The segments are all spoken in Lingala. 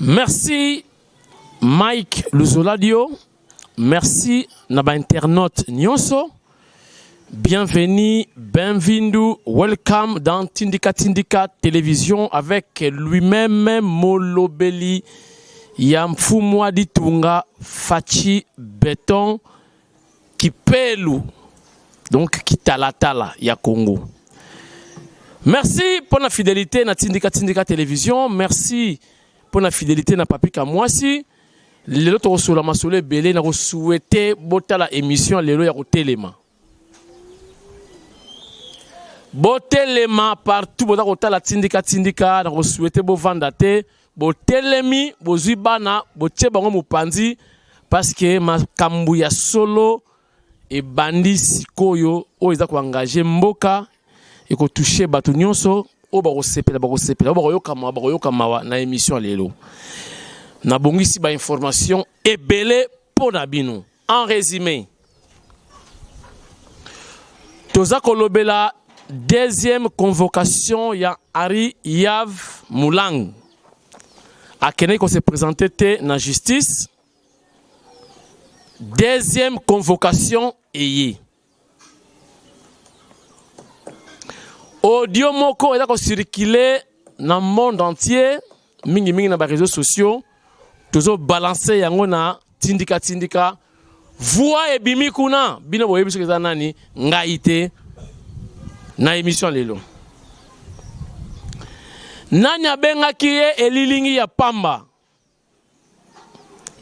Merci Mike Luzoladio, merci na ba internautes nyonso. Bienvenue, benvindu, welcome dans Tindika Tindika Télévision avec lui-même Molobeli ya Mfumwa Ditunga Fachi Beton Kipelu donc kitalatala ya Congo. Merci pour la fidélité na Tindika Tindika Télévision, merci pour la fidélité na Papi Kamwasi. Lelo tokosola masolo ebele na kosouhaite botala émission lelo ya kotelema. Botelema partout boza kotala Tindika Tindika na kosouhaite bovanda te botelemi bozwi bana botie bango mopanzi parce que makambo ya solo ebandi sikoyo oyo eza koengage mboka ekotouche bato nyonso oyo bakosepela bakosepela oyo bakoyoka mawa bakoyoka mawa na émission ya lelo. Nabongisi ba information ebele mpo na bino. En résumé, toza kolobela deuxième convocation ya Henri Yav Mulang. Akendeki ko se présenter te na justice. Deuxième convocation eye. Audio moko eza ko circuler na monde entier, mingi mingi na ba réseaux sociaux, tozo balancer yango na tindika tindika. Voix ebimi kuna, bino boyebi soki eza nani, ngai te na émission lelo. Nani abengaki ye elilingi ya pamba?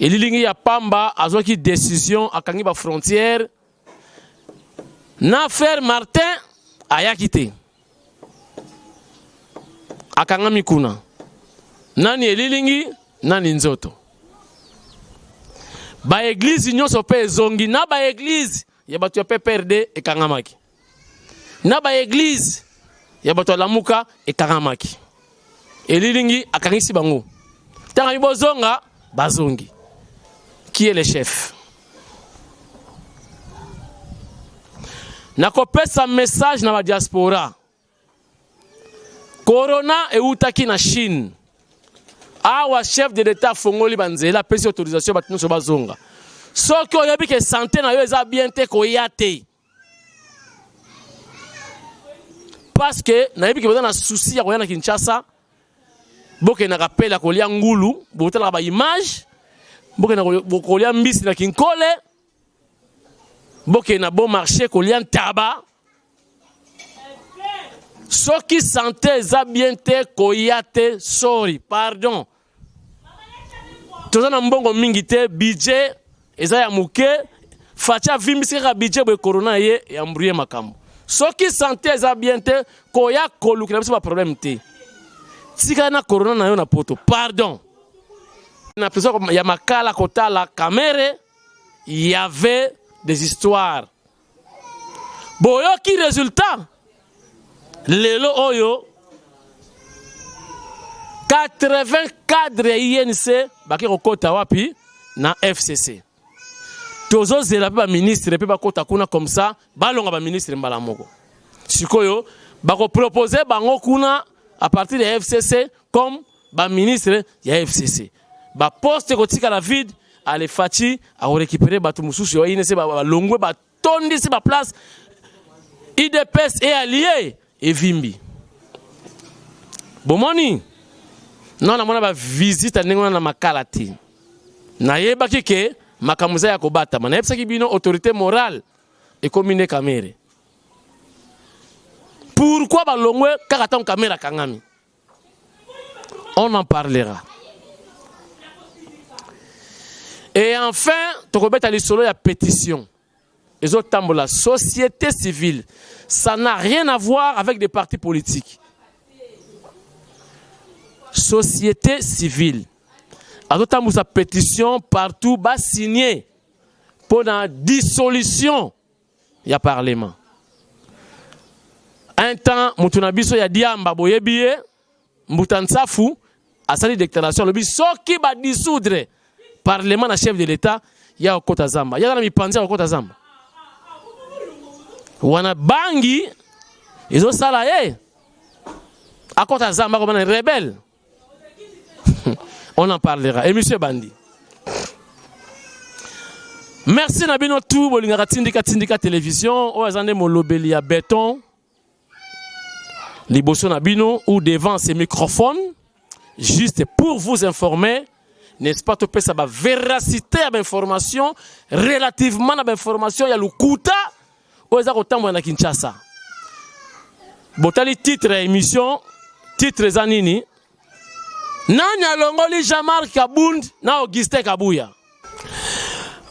Elilingi ya pamba azwaki décision, akangi ba frontières na frère Martin ayaki te, akangami kuna. Nani elilingi, nani nzoto. Ba église nyonso pe ezongi, na ba église ya bato ya PPRD ekangamaki, na ba église ya bato ya Lamuka ekangamaki. Elilingi akangisi bango, ntango abi bozonga, bazongi. Qui est le chef? Nakopesa message na ba diaspora. Corona eutaki na Chine. Awa chef de l'État afongoli ba nzela, apesi autorisation bato nyonso bazonga. Soki oyebi ke santé na yo eza bien te, koya te. Parce que nayebi ke boza na souci ya koya na Kinshasa, bokendaka pela kolia ngulu, botalaka ba image, bokenda kolia mbisi na Kinkole, bokenda bon marché kolia ntaba. Soki santé eza bien te, koya te, sorry, pardon. Toza na mbongo mingi te, budget eza ya moke. Facha avimbisi kaka budget boye, corona ye ya embrouiller makambo. Soki santé eza bien te, koya kolukela biso ba problème te. Tika na corona na yo na poto, pardon. Na prison ya Makala kotala Kamere, il y avait des histoires. Boyoki résultat lelo oyo 80 cadres ya INC bake kokota wapi na FCC. Tozozela pe ba ministre pe bakota kuna, comme ça balonga ba ministre mbala moko. Sikoyo bako proposer bango kuna à partir de FCC comme ba ministre ya FCC. Ba poste kotikala vide, ale Fachi a récupérer bato mosusu ya INC ba longwe ba tondisi ba place. IDPS et allié evimbi. Bomoni non, namona ba visite ndenge wana na Makala te. Nayebaki ke makambo eza ya kobatama. Nayebisaki bino autorité morale ekomi nde Kamere. Pourquoi balongwe kaka ntango Kamere akangami? On en parlera. Et enfin, tokobeta lisolo ya pétition. Ezotambola société civile. Ça n'a rien à voir avec des partis politiques. Société civile. Azotambola pétition partout, ba signer pour la dissolution ya parlement. Un temps, mutu na biso ya diamba boyebi ye, Mbuta Nsafu asali déclaration alobi soki ba dissoudre parlement na chef de l'État ya okota zamba. Ya na mipanzi ya okota zamba. Wana bangi ezosala ye akota zamba comme un rebelle. On en parlera. Émission ebandi. Merci na bino tout bolingaka tindika tindika télévision oyo aza nde molobeli ya béton liboso na bino ou devant ces microphones juste pour vous informer n'est-ce pas topesa ba véracité ya ba information relativement na ba information ya lokuta oyo eza kotambola na Kinshasa. Botali titre ya émission, titre eza nini? Nani alongoli Jean-Marc Kabund na Augustin Kabuya?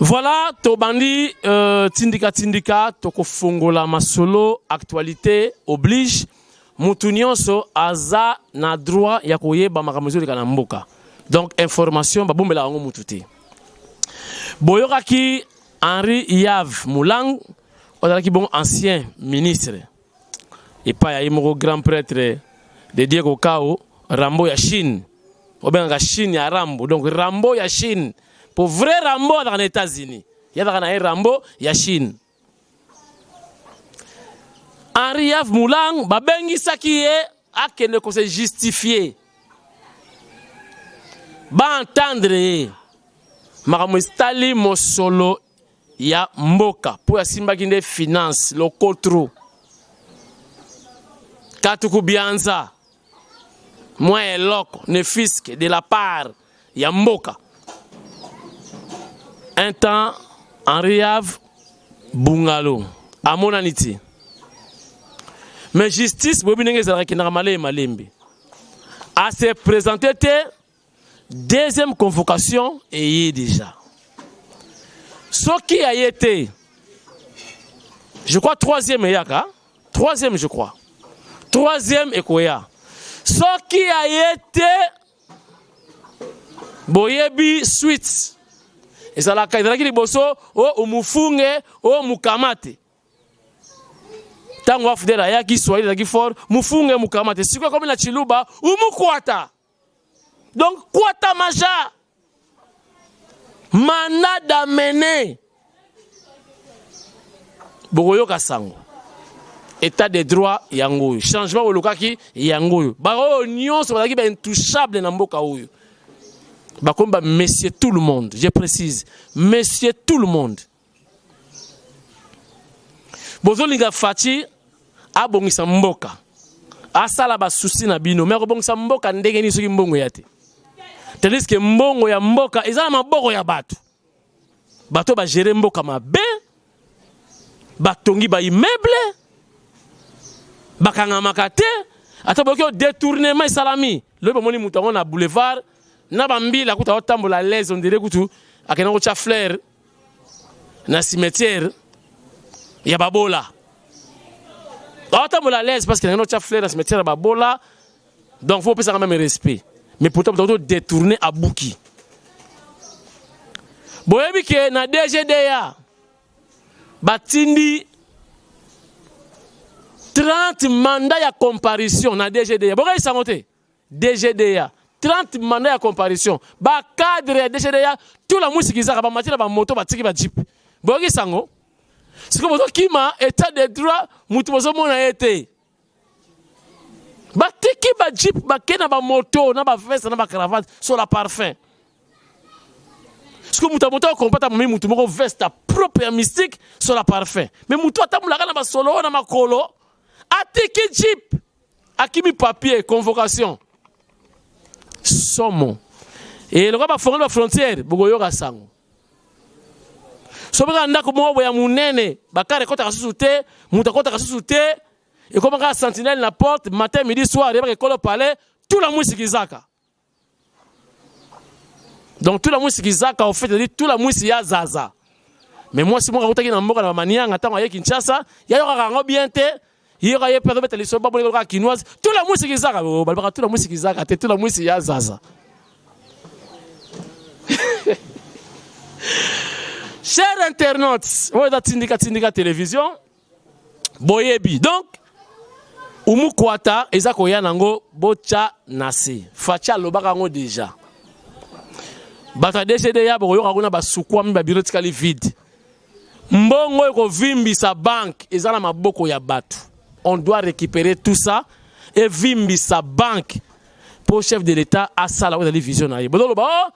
Voilà, tobandi euh, tindika tindika tokofongola masolo actualité oblige mutu nyonso aza na droit ya koyeba makambo ezoleka na mboka. Donc information babombelaka yango mutu te. Boyokaki Henri Yav Mulang ozalaki bongo ancien ministre epai ya ye moko grand prêtre de Diego Kao Rambo ya Chine obengaka Chine ya Rambo donc Rambo ya Chine po vrai Rambo azalaka na États-Unis ye azalaka na ye Rambo ya Chine Henri Yav Mulang babengisaki ye akende ko se justifier ba entendre ye makambo etali mosolo ya mboka mpo asimbaki nde finance lokotro katuku bianza mwa eloko ne fisque de la part ya mboka un temps Henri Ave Bungalo amonani te mais justice boyebi ndenge ezalaka ekendaka malembe malembe a se présenter te deuxième convocation eye déjà soki aye te je crois troisième eyaka troisième je crois troisième ekoya soki aye te boyebi suite ezalaka ezalaki liboso o umufunge o mukamate ntango afudela ayaki swahili ezalaki fort mufunge mukamate sikoyo ekomi na chiluba umukwata donc kwata maja mandat d'amener bokoyoka sango état de droit yango oyo changement bolukaki yango oyo baoyo nyonso bazalaki ba intouchable na mboka oyo bakomi ba monsieur tout le monde je précise monsieur tout le monde bozolinga Fatshi abongisa mboka asala basusi na bino me akobongisa mboka ndenge nini soki mbongo ya te tandis que mbongo ya mboka eza na maboko ya bato bato bagere mboka mabe batongi ba immeuble bakangamaka te ata boyoki oyo detournement esalami lobi bamoni moto yango na boulevard na bambila kutu aotambola l'aise ondire kutu akenda kotya fleur na cimetière ya babola aotambola l'aise parce que nakenda kotya fleur na cimetière ya babola donc faut opesaka même respect mais pourtant moto détourner abuki boyebi ke na DGDA batindi 30 mandat ya comparution na DGDA bokoyisa yango te DGDA 30 mandat ya comparution bacadre ya DGDA tula mwisi kizaka bamati na bamoto batiki bajeep boyokisa yango sikoyo bozokima état de droit motu bozomona ye te batiki bajeep bake na bamoto na baveste na bacravate sur la parfum sikoyo moto ya moto akompata momi motu moko veste propre ya mystique sur la parfum mais motu atambolaka na basolo oyo na makolo atiki jeep akimi papier convocation somo e lokola bafongoli bafrontière bokoyoka sango soki kaka ndako moko boye ya monene bakare ekɔtaka susu te moto akɔtaka susu te ekoma kaka sentinelle na porte matin midi soir yebaka ekolo palais tula mwisi kizaka donc tula mwisi kizaka au fait c'est-à-dire tula mwisi ya zaza mais mwasi moko akutaki na mboka na bamanianga ntango aye Kinshasa yayokaka yango bien te yoka ye mpe azobeta lisolo baboni kaka kinoise tula mwisi kizaka balobaka tula mwisi kizaka te tula mwisi ya zaza cher internautes oyo eza tindika tindika télévision boyebi donc umukwata eza koya nango botya na se Fatshi alobaka yango déjà bato ya DGDA bokoyoka kuna basukwami babiro etikali vide mbongo ekovimbisa banque eza na maboko ya bato on doit récupérer tout ça evimbisa banque. Mpo chef de l'État asala oyo ezali vision na ye. Bozoloba oh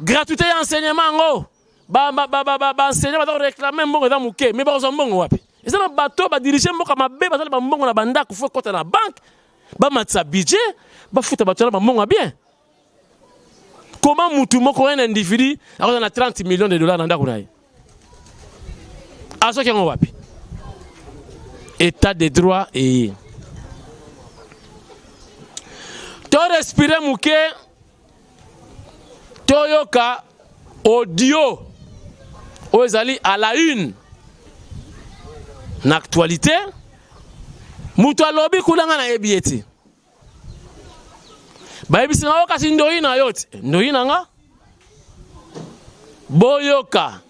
gratuité ya enseignement yango baenseignant baza koréclame mbongo eza moke, mais bakozwa mbongo wapi? Eza na bato badirige mboka mabe, baza na bambongo na bandako, fo ekɔta na banque, bamatisa budget, bafuta bato wana bambongo ya bien. Comment mutu moko, un individu, akozala na 30 millions de dollars na ndako na ye? Azwaki yango wapi? État de droit eye. To respire moke, toyoka audio oyo ezali à la une na actualité. Moto alobi kuna, nga nayebi ye te. Bayebisi nga o kasi ndoi na yo te, ndoi na nga. Boyoka,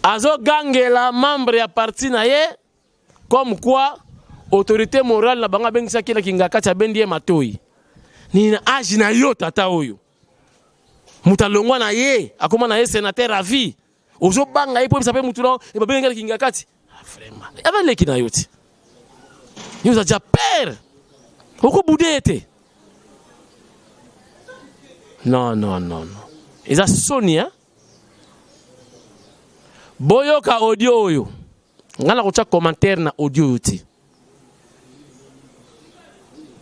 azogangela membre ya parti na ye comme quoi autorité morale na bango abengisaki na Kingakati, abendi ye matoi. Nini na age na yo, tata oyo moto alongwa na ye, akóma na ye sénateur à vie, ozobanga ye mpo ebisa mpe mutu na babengaki na Kingakati? Ah, vraiment, abaleki na yo ti yo oza dia père, okobude ye te. Non, non, non, non, eza soni, hein? Boyoka audio oyo. Ngai na kotya commentaire na audio oyo te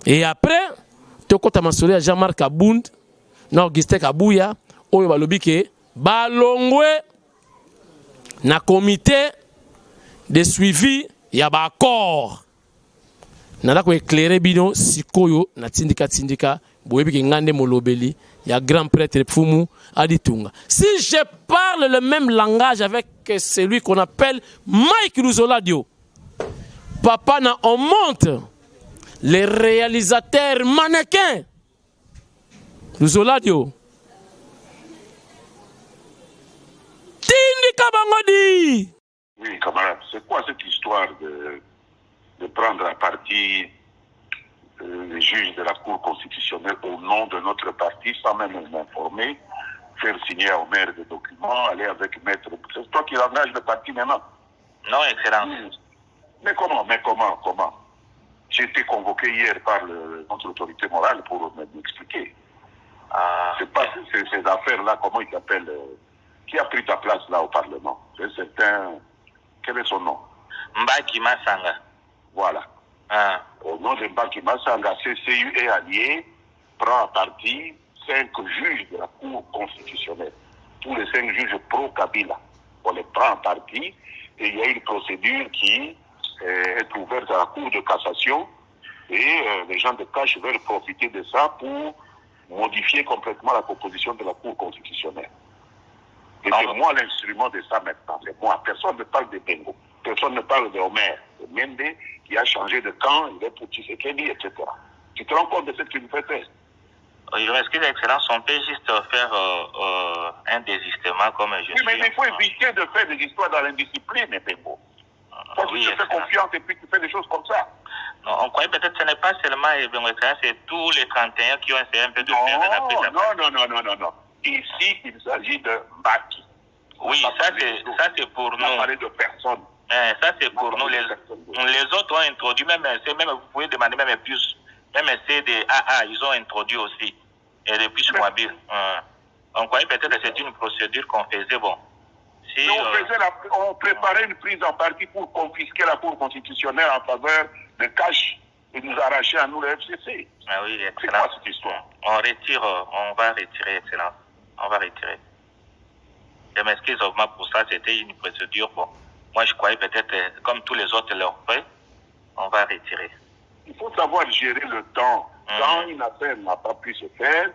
et après tokɔta masolo ya Jean-Marc Kabund na Augustin Kabuya oyo balobi ke balongwe na comité de suivi ya baaccord. Naza koéclairer bino sikoyo na tindika tindika. Boyebi ke ngai nde molobeli ya grand prêtre Pfumu Aditunga. Si je parle le même langage avec celui qu'on appelle Mike Luzoladio, papa na on monte les réalisateurs mannequins Luzoladio, tindika bango di. Oui, camarade, c'est quoi cette histoire de prendre à partie les juges de la Cour constitutionnelle au nom de notre parti sans même nous informer, faire signer au maire des documents, aller avec maître? C'est toi qui engage le parti maintenant? Non, Excellence. Mais comment, comment? J'ai été convoqué hier par notre autorité morale pour m'expliquer. Ah. C'est pas ces affaires-là, comment il s'appelle, qui a pris ta place là au Parlement? C'est certain. Quel est son nom? Mbaki Masanga. Voilà. Ah. Au nom de Mbaki Masanga, CCU et alliés prend à partie cinq juges de la Cour constitutionnelle. Tous les cinq juges pro-Kabila. On les prend en partie et il y a une procédure qui est ouverte à la Cour de cassation et les gens de CACH veulent profiter de ça pour modifier complètement la composition de la Cour constitutionnelle. Et c'est moi l'instrument de ça maintenant. C'est moi. Personne ne parle de Bengo. Personne ne parle de Omer. De Mende qui a changé de camp, il est pour Tshisekedi, etc. Tu te rends compte de ce que tu me fais faire? Je m'excuse, Excellence, on peut juste faire un désistement comme je Oui, mais il faut éviter de faire des histoires dans l'indiscipline, Bengo. Toi, tu te fais confiance et puis tu fais des choses comme ça. Non, on croyait peut-être que ce n'est pas seulement Bengo, Excellence, c'est tous les 31 qui ont essayé un peu de non, faire la prise à Non, non, non, non, non, non. Ici, il s'agit de Mbaki. Oui, ça c'est pour on nous. On a parlé de personne. Eh, ça c'est pour nous. Les autres ont introduit, même, même vous pouvez demander même plus. Même CDAA, ils ont introduit aussi. Et depuis ce mois, on croyait peut-être que c'est une procédure qu'on faisait. Bon. Si, on préparait une prise en partie pour confisquer la Cour constitutionnelle en faveur de CACH et nous arracher à nous le FCC. Ah oui, c'est quoi cette histoire? On retire, on va retirer, Excellence. On va retirer. Je m'excuse vraiment pour ça, c'était une procédure. Bon, moi je croyais peut-être, comme tous les autres l'ont fait, on va retirer. Il faut savoir gérer le temps. Quand une affaire n'a pas pu se faire,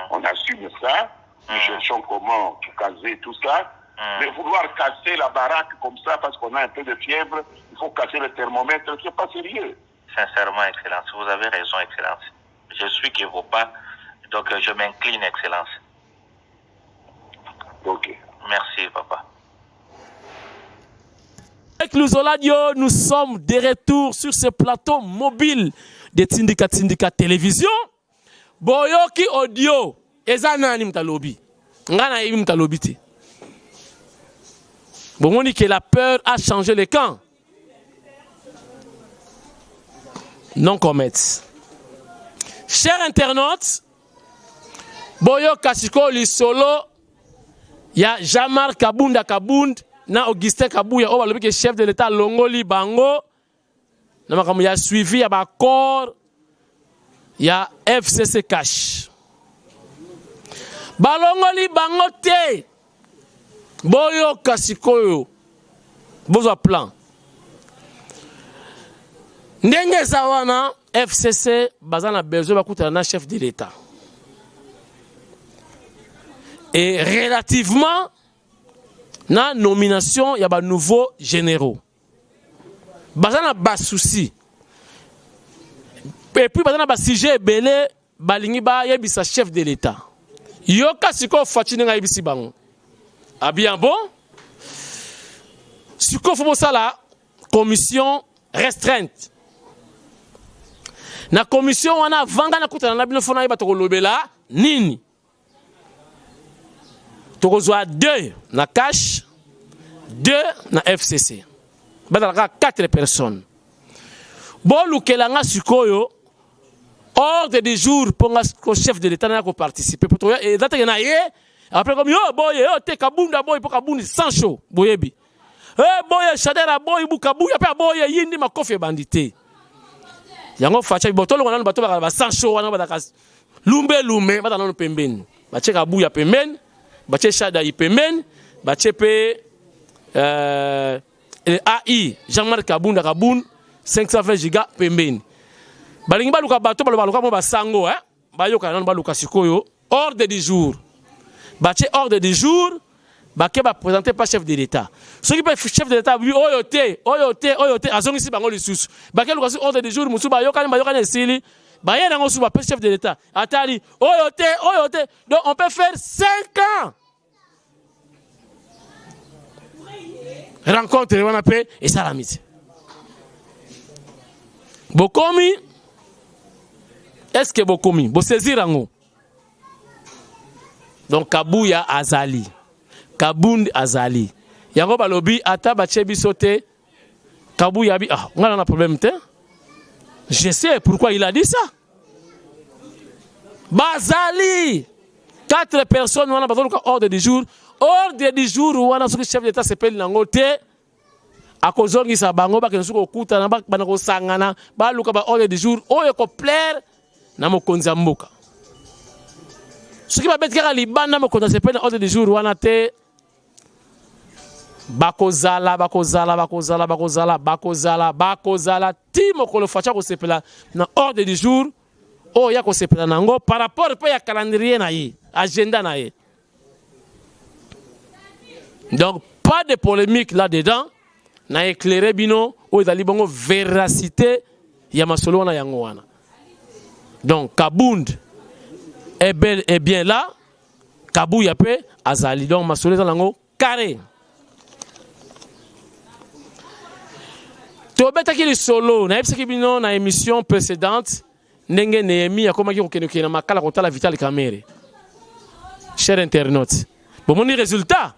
on assume ça, nous cherchons comment tout caser, tout ça. Mais vouloir casser la baraque comme ça parce qu'on a un peu de fièvre, il faut casser le thermomètre, c'est pas sérieux. Sincèrement, Excellence, vous avez raison, Excellence. Je suis qui ne vaut pas, donc je m'incline, Excellence. Ok. Merci, papa. Avec Luzoladio, nous sommes de retour sur ce plateau mobile de Tindika Tindika Télévision. Boyoki audio, eza nani mutalobi? Nga na yebi mutalobi te. Bomoni que la peur a changé le camp. Non commettre. Chers internautes, boyoka sikoyo lisolo ya Jean-Marc Kabunda Kabund na Augustin Kabuya oyo balobi ke chef de l'État alongoli bango na makambo ya suivi ya baaccord ya FCC cash. Balongoli bango te. Boyoka sikoyo, bozwa plan ndenge eza wana. FCC baza na besoin bakutana na chef de l'État et relativement na nomination ya ba nouveaux généraux. Baza na ba soucis et puis baza na ba sujet ebele balingi bayebisa chef de l'État. Yoka sikoyo Fatshi ndenge ayebisi bango. Ah bien bon, sikoyo fo bosala commission restreinte. Na commission wana, vanga nakutana na bino, fo nayeba tokolobela nini. Tokozwa 2 na cash, 2 na FCC, bazalaka 4 personnes. Bolukela nga sikoyo ordre du jour mpo nga ko chef de l'État naya koparticiper, po eza teke na ye après comme yo boye yo te Kabunda boye, mpo Kabunda sans chaud boyebi e boye Shadary aboyi, Bukabuya mpe aboye, yindi makofi ebandi te. Yango Fatshi bo tolonga nanu bato bakala ba sans chaud wana, bazalaka lumbe lumbe, baza nanu pembeni. Batie Kabuya pembeni, batie Shadary pembeni, batie mpe AI Jean-Marc Kabunda Kabund 520 giga pembeni. Balingi baluka bato baloba baluka mo basango, eh? Bayoka nanu, baluka sikoyo ordre du jour. Batie ordre du jour, bake baprésente pa chef de l'État. Soki mpe chef de l'État abi oyo te, oyo te, oyo te, azongisi bango lisusu, bake luka si ordre du jour mosusu. Bayokani, bayokani, esili, baye nango su, bapesi chef de l'État, atali oyo te, oyo te. Donc on peut faire 5 ans rencontre wana mpe esalami te. Bokomi, est ce que bokomi bosaisir yango? Donc Kabuya azali, Kabund azali. Yango balobi ata batie biso te. Kabuya abi ah, nga na problème te. Je sais pourquoi il a dit ça. Bazali quatre personnes wana, bazoluka ordre du jour. Ordre du jour wana, soki chef d'État sepeli nango te, akozongisa bango, bakende soki kokutana, bana kosangana, baluka ba ordre du jour oyo ekoplaire na mokonzi ya mboka. Soki babeti kaka libanda, mokonzi asepeli na ordre du jour wana te, bakozala, bakozala, bakozala, bakozala, bakozala, bakozala ti mokolo Fatshi akosepela na ordre du jour oyo ya kosepela na yango par rapport mpe ya calendrier na ye, agenda na ye. Donc pas de polémique là-dedans. Na éclairer bino oyo ezali bongo véracité ya masolo wana, yango wana. Donc Kabund est bel et bien là, Kabuya mpe azali. Donc masolo eza nango carré. Tobetaki lisolo, nayebisaki bino na émission précédente ndenge Néhémie akomaki kokendekende na Makala kotala Vital Kamerhe. Cher internaute, bomoni résultat.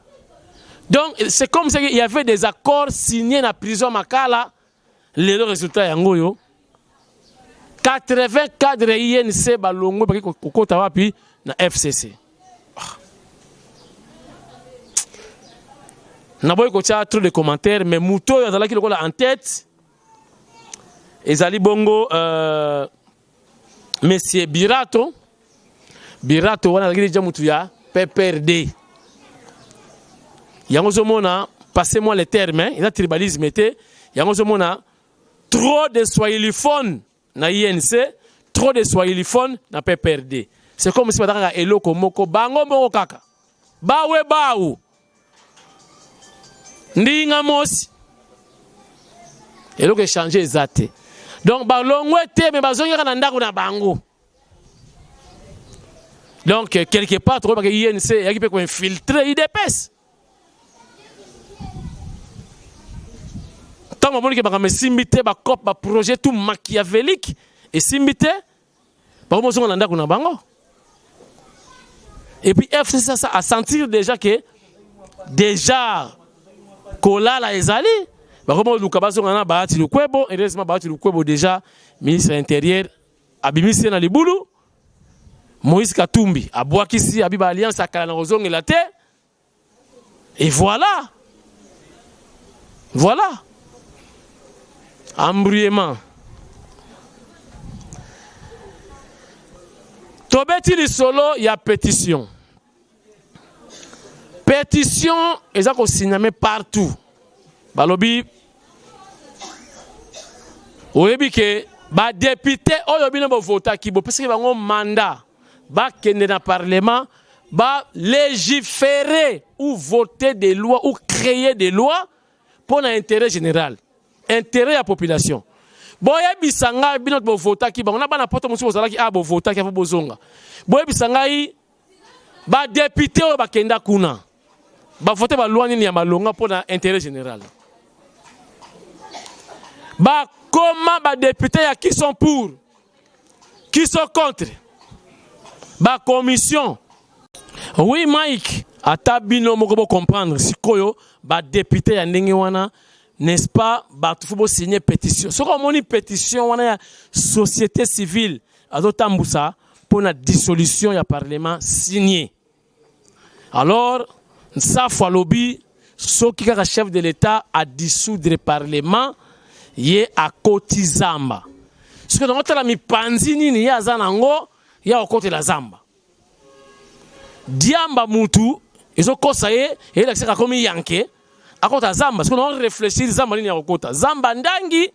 Donc c'est comme ça qu'il y avait des accords signés na prison Makala. Lelo résultat yango oyo: 80 cadre UNC balongwe, baki kokota wapi? Na FCC. Ah. Naboyi kotia trop de commentaires, mais moto oyo azalaki lokola en tête ezali bongo monsieur Birato. Birato wana azalaki deja motu ya PPRD. Yango ozomona, passez moi le terme, eza tribalisme te, yango ozomona trop de swahiliphone na UNC, trop de swahiliphone na PPRD. C'est comme si baza kaka eloko moko, bango moko kaka bawe bawu ndinga mosi, eloko échange eza te. Donc balongwe te, me bazongi kaka na ndako na bango. Donc quelque part tokoyebaka UNC eyaki mpe koinfiltre UDPS. Ntango bamoniki makambo esimbi te, bacope, baprojet tout machiavélique esimbi te, bango bozonga na ndako na bango. Et puis FCC ça a sentir déjà que déjà kolala ezali, bakoma koluka bazonga na Bahati Lukwebo. Heureusement, Bahati Lukwebo déjà ministre intérieur. abimisi ye na libulu. Moïse Katumbi abwakisi abi ba alliance akala na kozongela te. Et voilà. Voilà. Embrouillement. Tobeti lisolo ya pétition. Pétition eza ko signame partout. Balobi oyebi ke ba député oyo bino bovotaki bopesaki bango mandat bakende na parlement ba légiférer ou voter des lois ou créer des lois mpo na intérêt général, intérêt ya population. Boyebisa ngai bino bovotaki bango na bana poto mosusu bozalaki a bovotaki apo bozonga, boyebisa ngai ba député oyo bakenda kuna bavote ba loi nini ya malonga mpo na intérêt général? Bakoma ba député ya qui sont pour, qui sont contre, ba commission. Oui Mike, ata bino moko bo comprendre sikoyo ba député ya ndenge wana, n'est-ce pas? Bato fo bosigner pétition. Soki omoni pétition wana ya société civile azotambusa mpo na dissolution ya parlement, signé. Alors Nsafu alobi soki kaka chef de l'État adissoudre parlement, ye akoti zamba. Soki nango tala mipanzi nini ye aza nango ya kokotela zamba, diamba mutu ezokosa ye, eyelakisaka akomi yanke akota zamba. Soki nango réfléchir, zamba nini ya kokota? Zamba ndangi,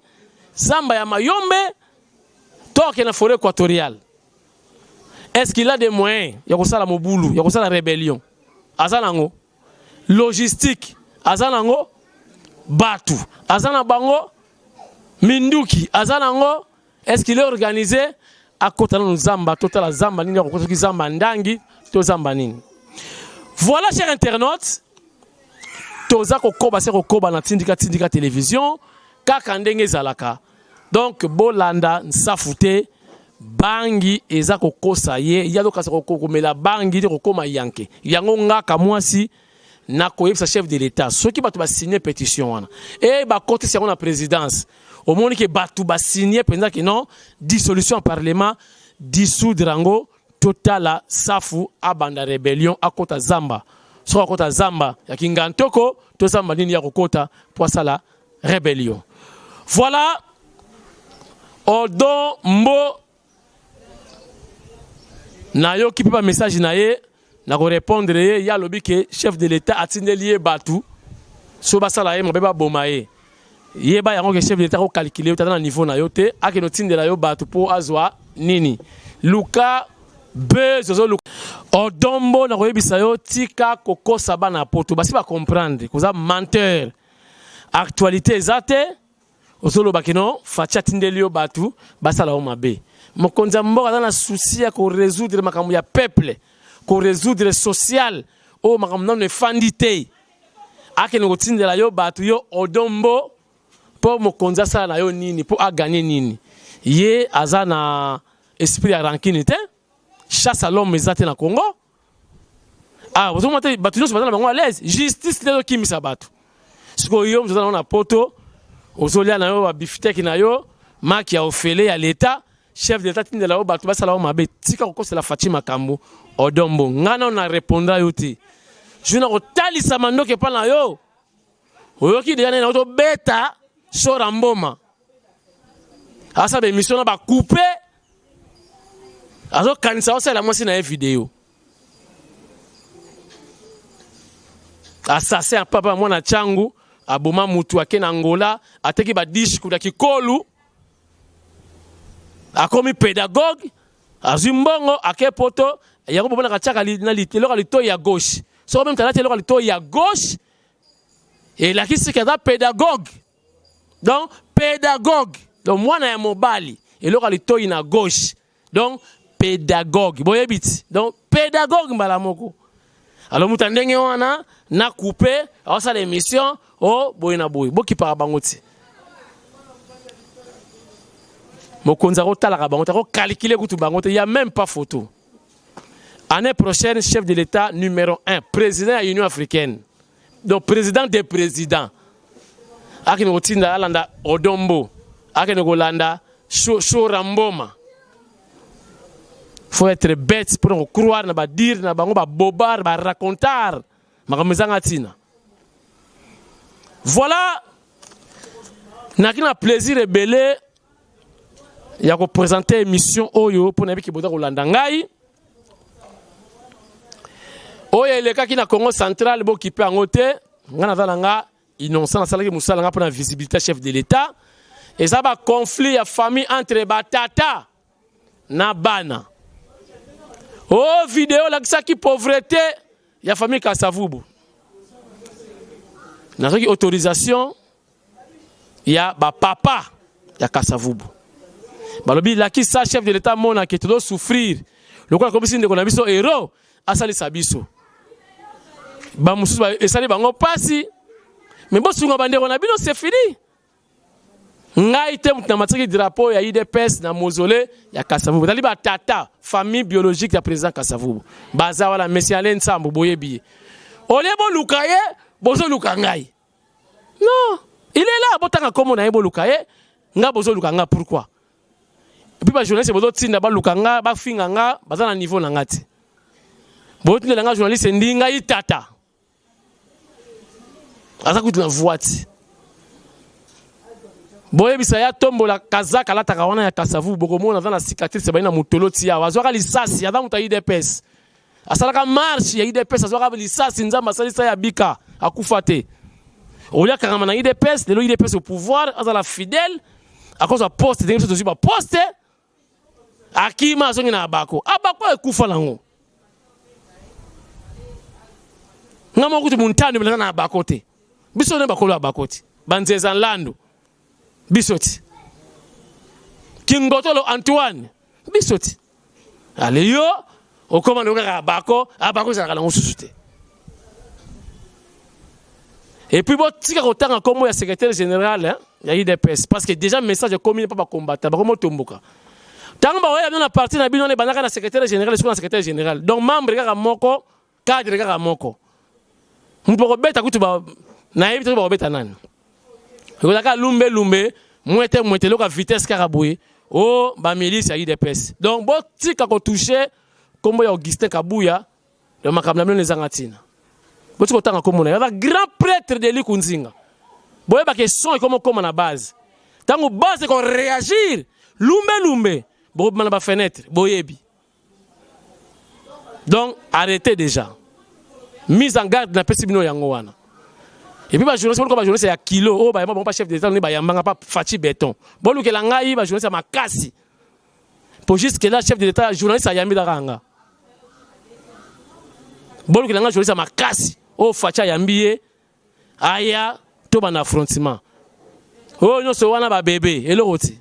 zamba ya Mayombe, to akende na forêt équatoriale? Est-ce qu'il a des moyens ya kosala mobulu, ya kosala rébellion? Aza nango logistique, aza nango bato, aza na bango minduki, aza nango? Est-ce qu'il est organisé? Akota nanu zamba, totala zamba nini akokota, soki zamba ndangi to zamba nini. Voilà, cher internaute, toza kokoba se kokoba na Tindika Tindika Télévision kaka ndenge ezalaka. Donc bolanda Nsafu te, bangi eza kokosa ye, ye azokasa komela bangi te kokóma yanke. Yango ngaka mwasi nakoyebisa chef de l'État, soki bato basigne pétition wana e bakotisi yango na présidence, omoni ke bato basigne mpenza ke non, dissolution ya parlement, dissoudre yango, totala Safu abanda rébellion, akota zamba. Soki akota zamba ya Kingantoko to zamba nini ya kokota mpo asala rébellion. Voilà, Odon Mbo, nayoki mpe bamessage na ye, nakorépondre ye. Ye alobi ke chef de l'État atindeli ye bato so basala ye mabe, baboma ye. Yeba yango ke chef de l'État akokalkule yo, tata na niveau na yo te. Akende otindela yo bato mpo azwa nini? Luka buzz, ozoluka. Odombo, nakoyebisa yo, tika kokosa bana ya poto, basi bacomprendre koza menteur. Actualité eza te, ozoloba kino Fatshi atindeli yo bato basala yo mabe. Mokonzi ya mboka aza na souci ya korésoudre makambo ya peuple, korésoudre social oyo makambo nano efandi te. Akende kotindela yo bato, yo Odombo, mpo mokonzi asala na yo nini, mpo aganye nini? Ye aza na esprit ya rancune te. Chasse à l'homme eza te na Congo. Ah, ozomona te, bato nyonso baza na bango à l'aise. Justice nde ezokimisa bato. Sikoyo yo moto oza nango na poto, ozolia na yo babifteck na yo, maki ya ofele ya l'État, chef de l'État tindela yo bato basala yo mabe. Tika kokosela Fatshi makambo, Odombo. Ngai nano na répondra yo te. Jour na kotalisa mandoki epa na yo, oyoki deja nde tobeta sora mboma. Asala baémission na bacoupe, azokanisa osalela mwasi na ye video. Assassin ya papa, mwana Changu, aboma mutu, ake na Angola, ateki badishe kuta kikolu, akomi pédagogue, azwi mbongo, ake poto. Yango bomonaka tiaka na eloko ya litoi ya gauche. Soki meme talati eloko ya litoi ya gauche, elakisi ke aza pédagogue. Donc pédagogue, donc mwana ya mobali, eloko ya litoi na gauche, donc pédagogue, boyebi ti. Donc pédagogue mbala moko. Alors moto ya ndenge wana na coupe aosala émission o boye na boye, bokipaka bango ti. Mokonzi akotalaka bango te, akokalkule kutu bango te, ya même pas photo. Année prochaine, chef de l'État numéro 1, président ya Union africaine, donc président des présidents, akende kotinda alanda Odombo, akende kolanda Shora Mboma. Faut être bête pour ko croire na ba dire na bango ba bobard ba racontar makambo ezanga ntina. Voilà naki na plaisir ebele ya ko présenter émission oyo mpo nayebi ki boza kolanda ngai oyo elekaki na Congo central bokipe yango te ngai naza na nga innocent nasalaki mosala nga mpo na visibilité chef de l'état eza ba conflit ya famille entre batata na bana o oh, video olakisaki pauvreté ya famille Kasavubu nazwaki autorisation ya bapapa ya Kasavubu balobi lakisa chef de l'état monake tozo souffrir lokola akomisi ndeko na biso héros asalisa biso bamosusu esali bango mpasi me bosunga bandeko na bino c'est fini ngai te moto namatisaki drapeau ya idps na mausolée ya kasavubu ezali batata famille biologique ya président kasavubu baza wana monsieur ale nsambo boyebi ye olie boluka ye bozoluka ngai non il est là botanga nkombo na ye boluka ye nga bozoluka nga pourquoi epuis bajournaliste bozotinda baluka nga bafinga nga baza na niveau na nga te botindela nga journaliste ndi ngai tata aza kutu na voix te boyebisa ye atombola kazaka alataka wana ya kasavu bokomona aza na cicatrice ebandi na motolo ti awa azwaka lisasi aza moto ya idps asalaka marche ya idps azwaka lisasi nzambe asalisa ye abika akufa te olia akangama na idps lelo idps au pouvoir azala fidèle akozwa poste ndenge biso tozwi baposte akima azongi na abako abako ekufa nango nga moko kutu muntando naza na abako te biso nde bakolo abako te banzeza nlandu biso ti kingotolo antoine biso ti ale yo okoma ndo kaka abako abako ezalaka nango susu te et puis botika kotanga nkombo ya secrétaire général hein, ya idps parce que déjà message ekomi mpo bakombata bakomotomboka ntango bakoya bino na parti na bino wana ebandaka na secrétaire général esiko na secrétaire général donc membre kaka moko cadre kaka moko moto bakobeta kutu nayebi te bakobeta nani ekozalaka lumbe lumbe mwete mwete eloko ya vitesse kaka boye o oh, bamilice ya idps donc botika kotouche nkombo ya augustin kabuya Donc makambo na bino ezanga ntina. Boti kotanga kombo na ye. Aza grand prêtre de Likunzinga. Boyeba ke son ekomo koma na base. Tango base ko réagir, lumbe lumbe, bokobima na ba fenêtre, boyebi. Donc arrêtez déjà. Mise en garde na pesi bino yango wana. Et puis ba journaliste boluka ba journaliste ya kilo oyo bayamba bango pa chef d'état ne bayambanga pa Fatshi béton. Bolukela ngai ba journaliste ya makasi. Po jusque là chef de l'état journaliste ayambi kaka nga. Bolukela nga journaliste ya makasi oyo Fatshi ayambi ye aya to bana affrontement. Oyo nyonso wana ba bebe eloko ti.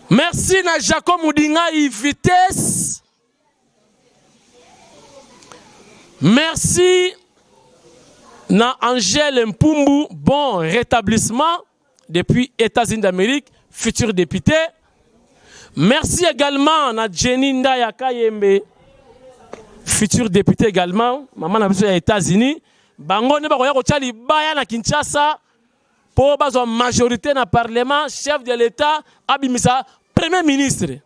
Merci na Jacob Mudingai vitesse. Merci na Angèle Mpumbu, bon rétablissement depuis États-Unis d'Amérique, futur député. Merci également na Jenny Ndaya Kayembe, futur député également, maman na biso ya États-Unis. Bango ne bakoya kotia libaya na Kinshasa po bazwa majorité na parlement, chef de l'État abimisa premier ministre.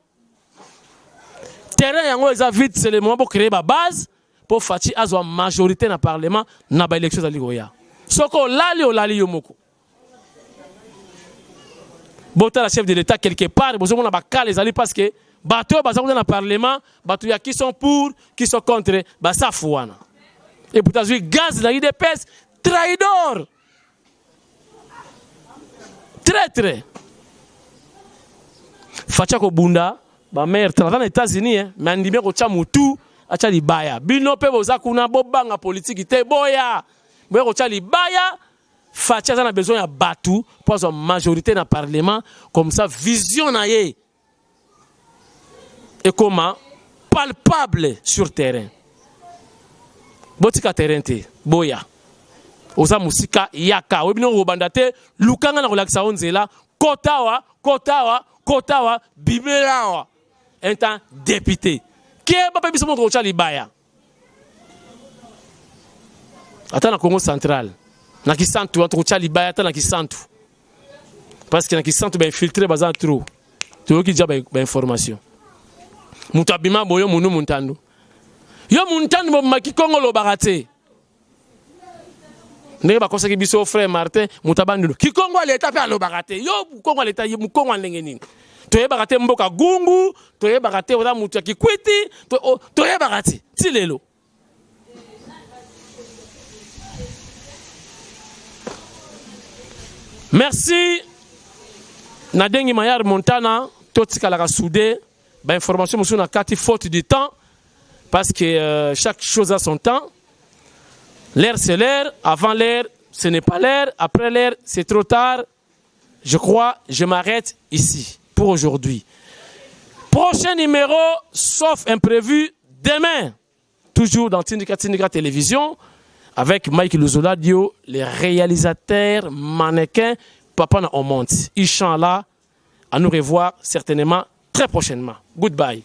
Terrain yango eza vide, c'est le moment pour créer ba base pour Fatshi azwa majorité na parlement na ba élection ezali koya. Soko olali olali yo moko. Botala chef de l'État quelque part bozomona bakala ezali parce que bato oyo baza kuna na parlement bato ya qui sont pour qui sont contre basafu wana. Et pourtant azwi gaz na UDPS traidor. Traitre. Facha kobunda ba mère tala na États-Unis hein, mais andimi kotia mutu atia libaya. Bino pe boza kuna bobanga politique te boya. Boya kotia libaya. Facha aza na besoin ya batu po azwa majorité na parlement comme ça vision na ye ekoma palpable sur terrain. Botika terrain te, boya. Oza musika yaka, oyebi ndenge okobanda te, luka nga na kolakisa yo nzela, kota awa, kota awa, kota awa, bimela awa. Un temps député. Keba pe biso moko tokotya libaya. Ata na Congo central, na Kisantu, tokotya libaya ata na Kisantu. Parce que na Kisantu ba infiltré baza trop. Toyoki déjà ba information. Moto abima boyo munu muntandu. Yo muntandu bomaki Kongo lobaka te. Ndenge bakosaki biso frère Martin moto abandundu. Kikongo ya leta mpe alobaka te. Yo Kongo ya leta mukongo ya ndenge nini? Toyebaka te mboka gungu, toyebaka te oza moto ya kikwiti, toyebaka te ti lelo. Merci na Dengi Mayar Montana, totikalaka soudé, ba information mosusu na kati faute du temps parce que euh, chaque chose a son temps. L'heure c'est l'heure, avant l'heure ce n'est pas l'heure, après l'heure c'est trop tard. Je crois, je m'arrête ici pour aujourd'hui. Prochain numéro, sauf imprévu, demain. Toujours dans Tindika Tindika Télévision, avec Mike Luzoladio, les réalisateurs, mannequins, Papa na Omonte. Inch'Allah, à nous revoir certainement très prochainement. Goodbye.